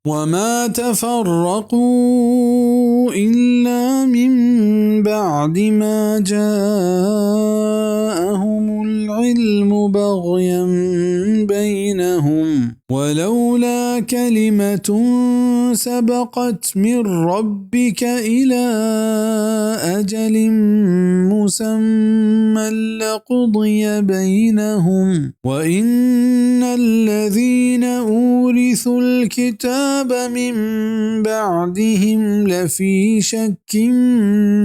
وما تفرقوا إلا من بعد ما جاءهم العلم بغيا بينهم ولولا كلمة سبقت من ربك إلى أجل مسمى لقضي بينهم وإن الذين أورثوا الكتاب من بعدهم لفي شك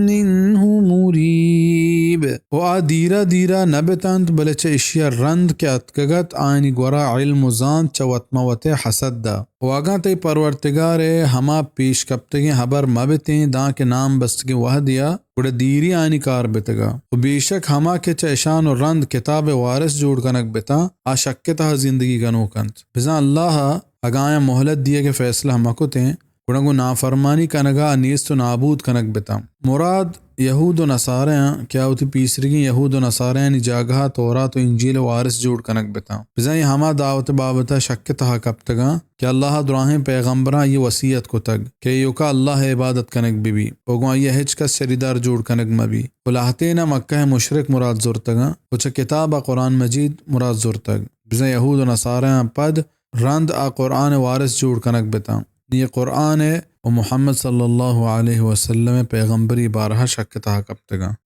منه مريب. و آ دیرا دیرا نہ بتنت، بلے چہ اشیا رند کہ اتکگ ات، آیانی گورا علم و زانت چہ وت مہ وتئے حسد ء. و اگاں تئی پرورتگار ء ہما پیش کپتگیں ہبر مہ بتیں، داں کہ نام بستگیں وہدے ء، گڑا دیری آیانی کار بتگ ء. و بے شک ہما کہ چہ اشان و رند کتاب ء وارث جوڑ کنگ بتاں، آ شک ء تہا زندگی کنوک انت. بزاں اللہ ء اگاں آیاں مہلت دیگ ء فیصلہ مہ کتیں، گڑا گوں نافرمانی کنگ ء نیست و نابود کنگ بتاں. مراد یہود و نصارہ آں کہ آ وتی پیسریگیں یہود و نصارہانی جاگہ ء تورات و انجیل ء وارث جوڑ کنگ بتاں. بزاں اے ہما دعوت ء بابت ء شک ء تہا کپتگاں کہ اللہ ء دراہیں پیغمبراں آئی ء وصیت کتگ کہ ایوکا اللہ ء عبادت کنگ بہ بی و گوں آئی ء ہچ کس شریدار جوڑ کنگ مہ بی. و لہتین ء مکہ ء مشرک مراد زرتگاں و چہ کتاب ء قرآن مجید مراد زرتگ. بزاں یہود و نصارہ آں پد رند آ قرآن ء وارث جوڑ کنگ بتاں. نی اے قرآن ء و محمد صلی اللہ علیہ وسلم ء پیغمبری بارہ ء شک ء تہا کپتگاں.